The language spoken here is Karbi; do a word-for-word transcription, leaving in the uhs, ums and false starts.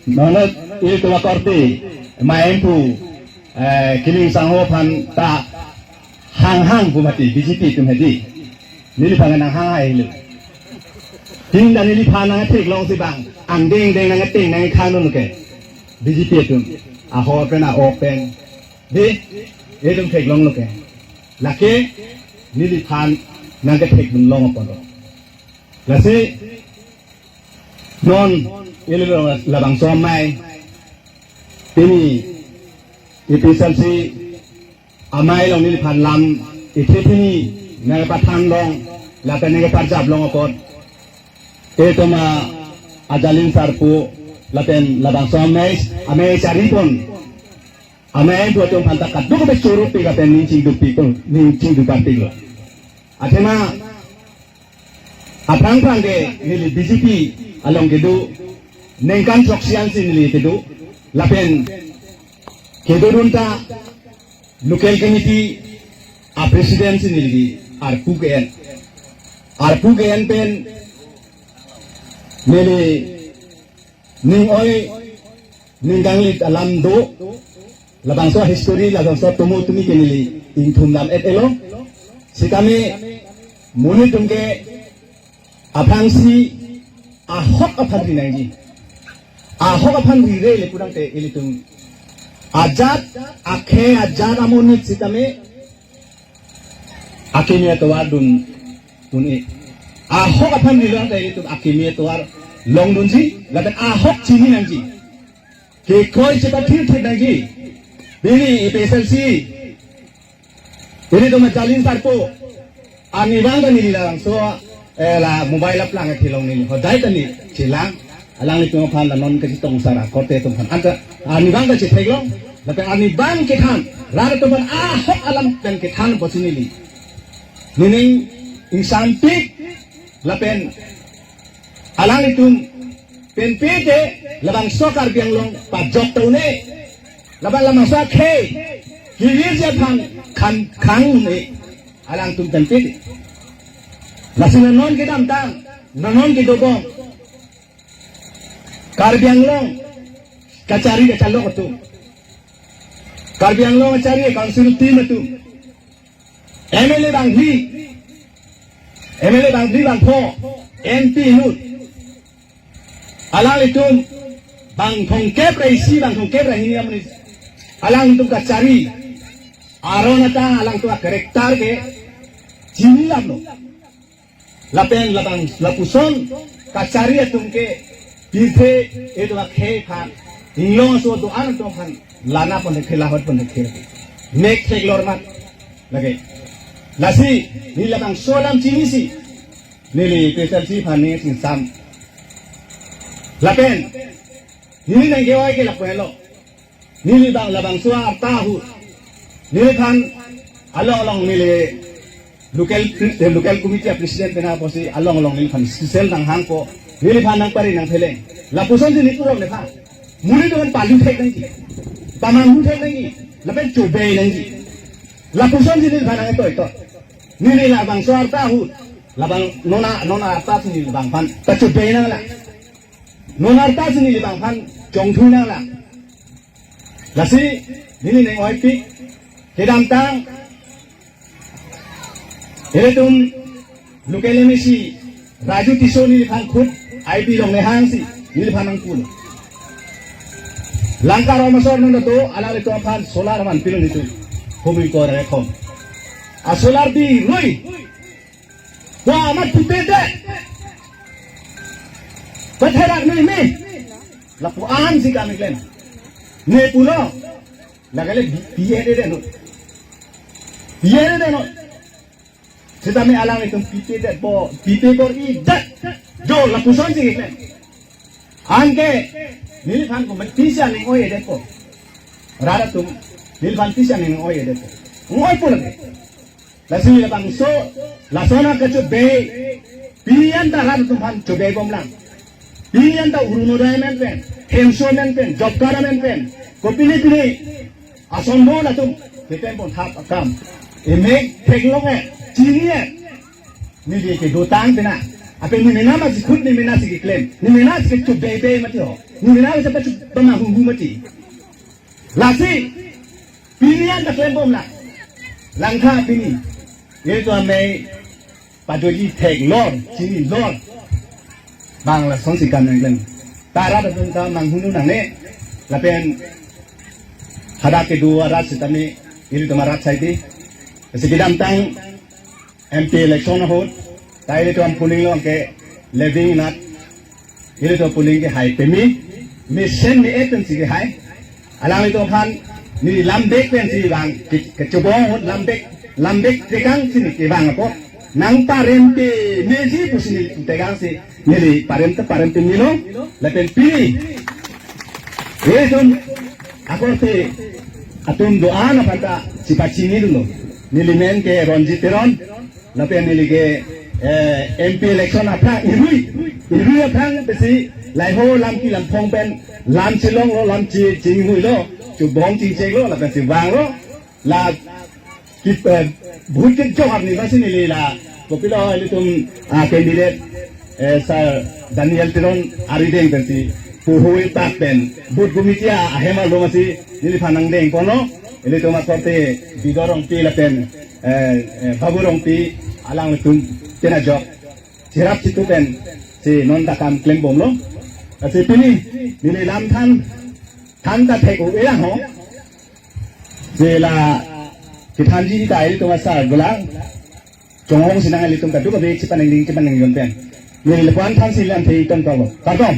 Nonot ilitum akorte, ma M P, eh, Killing sangho aphan ta hanghang pu mati B J P atum hedi. Neliphan nanghang hai lo. Tin dan neliphan nangtheklongsi bang, angdeng deng nangteng nangkhan lo ke. B J P atum, ahor pen a-ok pen. Di, itum theklong lo ke. Lake, neliphan nangketheklong apot lo. Lasi, non, ili lo labangso amei, pini, A P H L C amei along neliphan lam, ithe pini, nangpathan long, lapen nangparjap long apot. Itum a, Ajalin Sarpo, lapen labangso amei, amei charipon. Amei pu atum aphan ta kaduk kachoro pi lapen ning chingdup pi tung, ning chingdup parti lo. Athema, aphrang phrang ke neli B J P along kedo, ningkan throksi ansi neli kedo, lapen kedodun ta local committee a-president si neli arpu ke-en. Arpu ke-en pen neli ning oi, ning kanglit alam do, labangso history, labangso tomo tumi ke neli ingthum lam et-elo. Sitame monit atum ke aphrangsi ahok aphan ri nangji. Ahok aphan rire le pudang te ilitum ajat, akhei ajat amonit sitame akimi atovar dun un-e. Ahok aphan rilong ta ilitum akimi atovar longdunji, lapen ahok chini nangji. Ke kroi chepathir thek nangji. Pini A P H L C, ilitum Ajalin Sarpo, arnivang ta neli labangso, eh, la mobile aplang athilong neli hodai ta neli chelang. Alanglitum aphan la non kachetong sara korte atum aphan. Anta arnivang ta chetheklong, lapen arnivang kethan, rat atum aphan ahok alam pen kethan pusi neli nening ingsampik, lapen alanglitum penpe te labangso Karbi Anglong pajok ta un-e, lapen labangso akhei kevirji aphan khang khang un-e, alangtum penpe te. Lasi non kedamtang, non kedobom, Karbi Anglong kachari kachalok atum, Karbi Anglong kachari council team atum, M L A bangphli, M L A bangphli bangpho, M P inut, alanglitum bang thomkep ra isi, bang thomkep ra hini amonit, alangtum kachari aron ata alangtum a-character ke chini lam lo. Lapen labang lapuson kachari atum ke pirthe itum akhei aphan, inglong aso do-an atum aphan lana pon thekthe, lahot pon thekthe. Mek theklor mat lake. Lasi neli labangso alam chinisi neli A P H L C aphan ning chingsam. Lapen neli nangke-oi ke lapu helo. Neli bang labangso arta ahut, neliphan along along neli local pre-, eh, local committee a-president pen apotsi along along neliphan special nanghangpo, neliphan nangpari nangpheleng. Lapusonsi neli purok nephan, monit atum pali thek nangji, pamanghu thek nangji, lapen chobei nangji. Lapusonsi neliphan nangtoito. Neli labangso arta ahut, labang non a, non arta si neli bangphan pachobei nanglang. Non arta si neli bangphan chongthui nanglang. Lasi neli ning-oipik, kedamtang ilitum local M A C Raju Tisso neliphan khut I P longle hangsi neliphan nangpulo. Langkar Omasor nang do, alanglitum aphan solar man pilon itum. Humi ko rekom. A solar bill rui. Wa amat pipe det. Patherak meme. Lapu-an si kami klem. Ne pulo. Lagale pi-, pipe det no. Pipe det no. Sitame alanglitum pipe detpo, pipe bor-i det. Jo lapusonsi klem. Anke neliphan komat pisa ning-oi detpo. Rat atum neliphan pisa ning-oi detpo. Ning-oipo lake. Lasi labangso, lason akachobei, pini an ta rat atum aphan chobei bomlang. Pini an ta Orunodoi amen pen, Hemso amen pen, job card amen pen, kopine pine asonbon atum ketem pon thap akam. Emek theklong-e, chini-e, neli kedotang pena. Apeng ni mena ma si khut ni mena si keklem. Ni mena si kechup bebe mati ho. Ni mena si kechup pama huhu mati. Lasi, pini an ta klembom la. Langtha pini. Ilitum amei padoji thek lor, chini lor. Bang lasonsi kam nangklem. Ta rat atum ta manghunu nangne. Lapen hadak kedo arat sitame ilitum arat saiti. Lasi kedamtang M P election ahut, ta ilitum polling along ke Leving Nath, ilitum polling kehai pemi, mesen me-et pensi kehai. Alanglitum aphan neli lam bek pensi vang, ke, kechobong ahut lam bek, lam bek tekang si neli kevang apot. Nang parem pemeji pusi neli tekang si, neli parem ta parem pemelo, lapen pini. Ilitum akorte atum do-an aphan ta chipachini dunlo. Neli men ke Ronjit Teron, lapen neli ke, eh, M P election aphrang irui, irui aphrang pensi lahei ho lam ki lam phong pen lam chelonglo, lam chi chinghuilo, chobong chingcheklo, lapensi vanglo, la ki, eh, booth kejok apni masi neli la kopilo ilitum, ah, candidate, eh, Sir Daniel Teron arideng pensi puhui tak pen booth committee ahem arlo masi neliphan nangdengponlo. Ilitum akorte Bidor Rongpi lapen, eh, eh, Babu Rongpi alanglitum pen ajok cherap chitu pensi non ta kam klembomlo. Lasi pini neli lam than, than ta thek-o-e lang ho. Si la kethanji ta ilitum asar dolang. Chonghong sinang ilitum kadokave chipaningding chipaningjon pen. Neli lapu-an thansi lam thei ton tolo. Kardom.